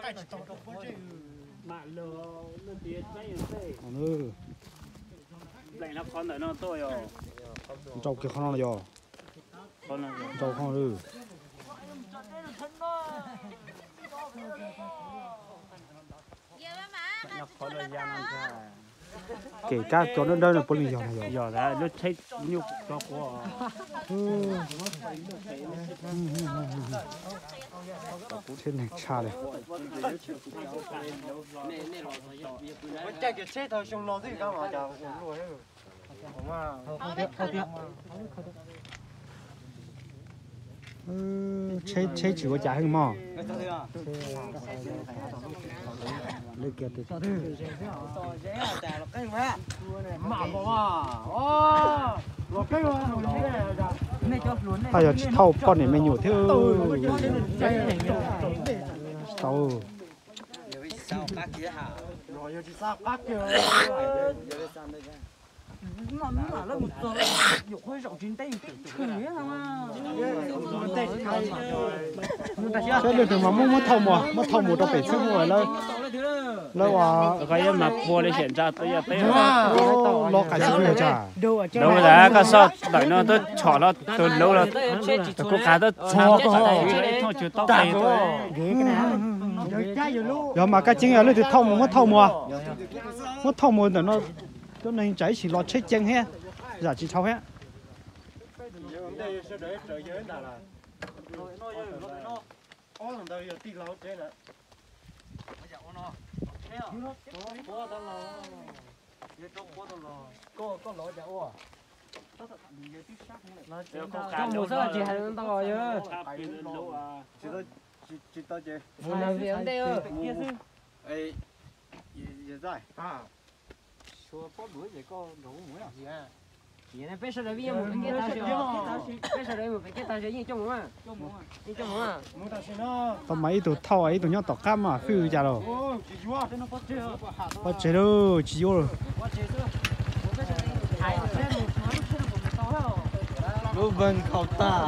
Nrau kiag qhov no yog, nrau qhov. Kev kab cov dawb dawb no puav leej yog no yog. Yog lub tsheb nyuj tso quav. Tsheb neeg tshaj li. Tsheb tsheb tsis ua cas heev mog. Paj yog tsis thauj poj niam me nyuam thiab. Tsis tau. Seb leej twg mas muab, muab thauj mus, muab thauj mus rau pem xwb mus lawm. Lawv ua, qhov yog mas pua li xyem ntsa tau yog peb. Los qais xwb yog tsam. Lawv koj soj ntawm no twb tshom los tus lawv los, kuv qas twb txog, tsheb thauj tsis tau qis. Yog mas kaj ceeb yog leej twg thauj mus muab thauj mus. Muab thauj mus ntawm no, cov neeg tsam ib sim los tsheb ceev thiab, zam tsis dhau thiab. Coj mus xwb tsis hais ntau yog. Tsis tau ces mus ntej ntej. Peb sawv daws vij mus pem kev tag, peb sawv daws mus pem kev tag yeej coj mus, yeej coj mus. Tau mas ib tug thauj ib tug nyob tom qab mas fwj cas los. Pov tseg lauj, tsis yuav lawm. Lub npeeg khaus tag.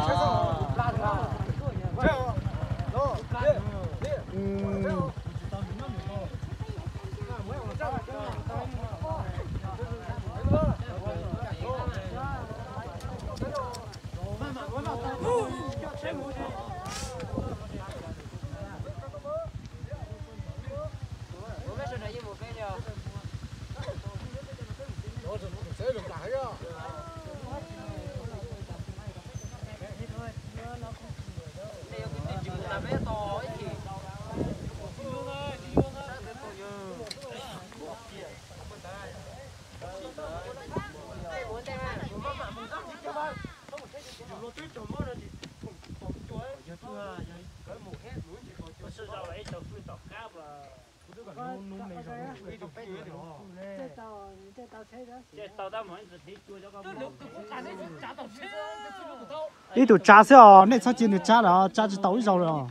Ib tug tsav xwb os, nej txhob cia nws tsav lawm, tsav tsis tau ib zaug lawm os.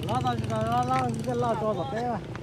Loj tau tsis tau, loj tso tom teb.